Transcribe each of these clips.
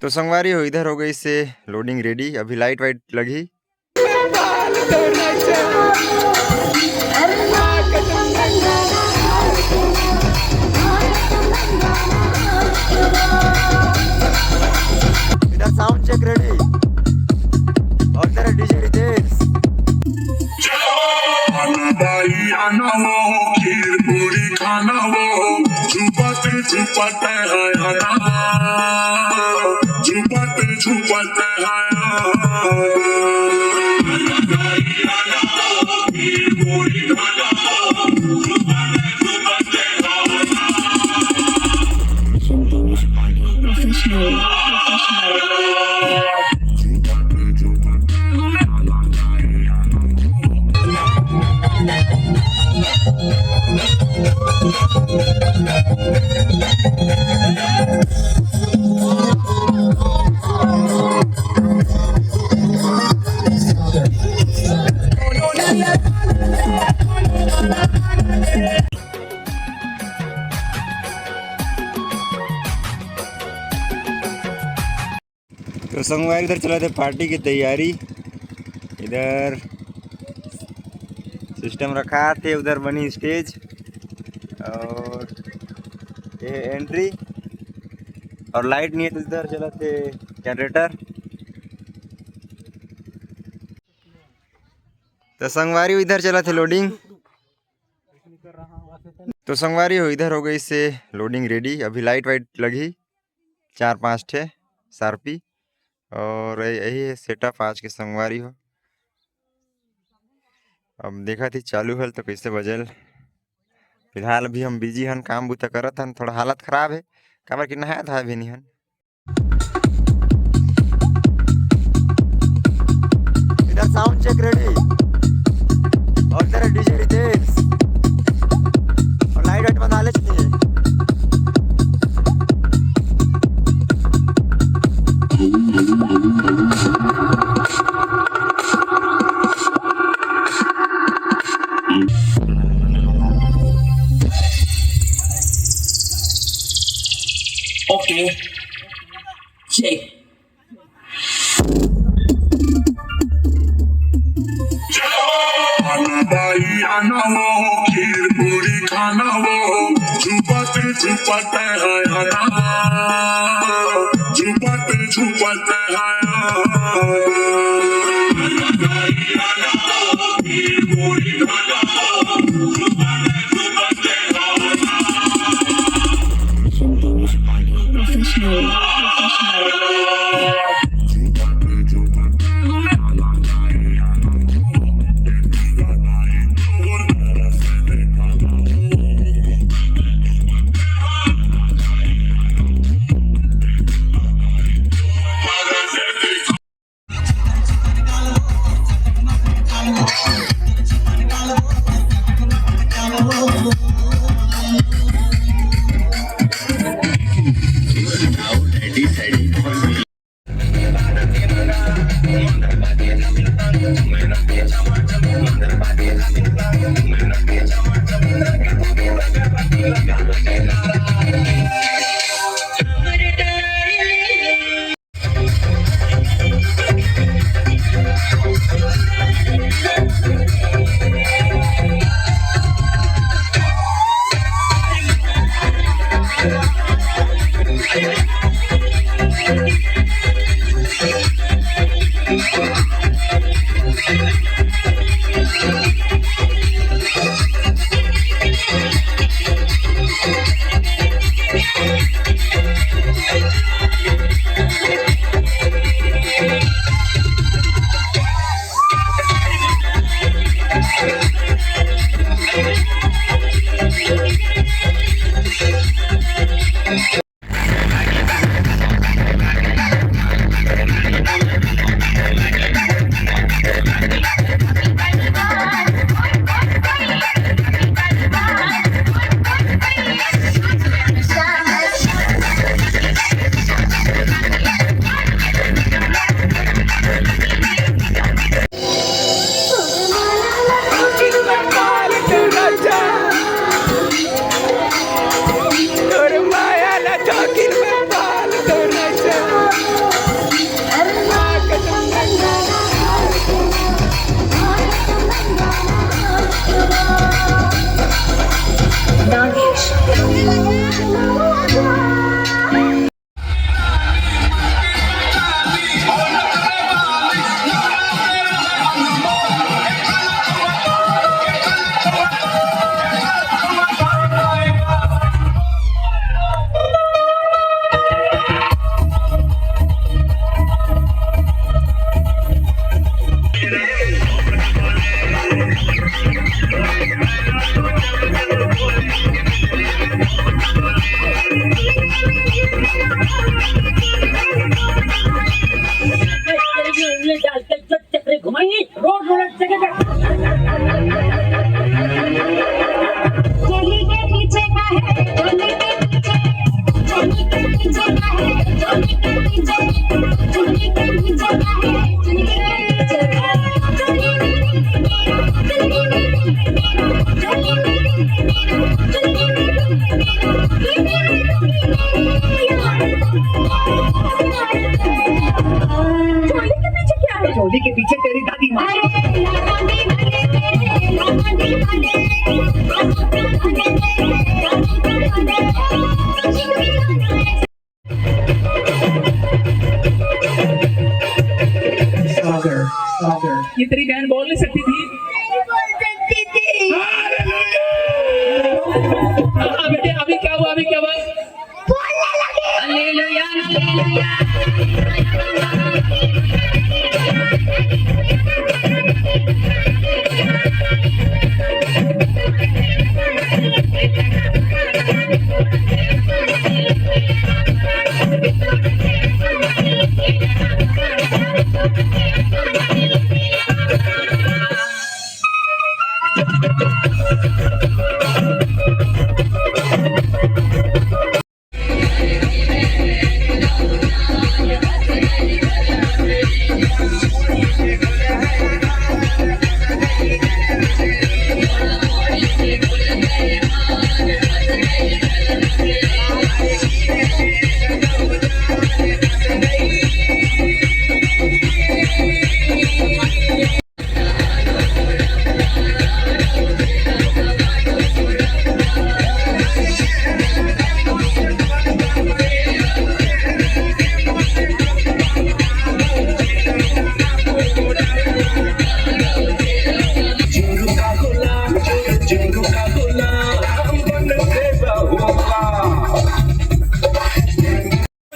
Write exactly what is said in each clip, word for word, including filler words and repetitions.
तो संगवारी हो, इधर हो गई से loading ready, अभी light वाइट लगही। इधर sound check ready और इधर DJ रितेश। आना बाई आना वो, खीर पूरी खाना वो, झुपट झुपट है आना, झुपट झुपट है आना। Professional, professional. तो संगवारी, इधर चलत हे party की तैयारी। इधर system रखात हे, उधर बनी stage और ये entry और light नहीं है, तो इधर चलत हे generator। तो संगवारी, इधर चलत हे loading। तो संगवारी हो, इधर हो गई से loading ready, अभी light वाइट लगही चार पांच ठे सारपी। और यही है setup आज के संगवारी हो। अब देखा थी चालू हल तो कैसे बजल। फिलहाल अभी हम busy हन, काम बूता करत हन, थोड़ा हालत खराब है, काबर कि नहाया था अभी नहीं हन। इधर sound check ready और इधर DJ रितेश और light वाइट बंधा ले चलिए। Okay. Check. आना बाई आना वो, खीर पूरी खाना वो, झुपट झुपट है आना, झुपट झुपट है आना। Professional, professional. बोल सकती थी। नहीं बोल सकती थी। हालेलुया। हाँ बेटे, अभी क्या हुआ, अभी क्या हुआ? बोलने लगी। Hallelujah, hallelujah.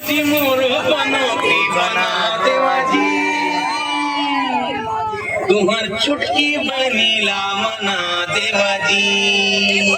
जी मोरो बनौती बना देवा जी, तुहर छुटकी बहिनी ला मना देवा जी।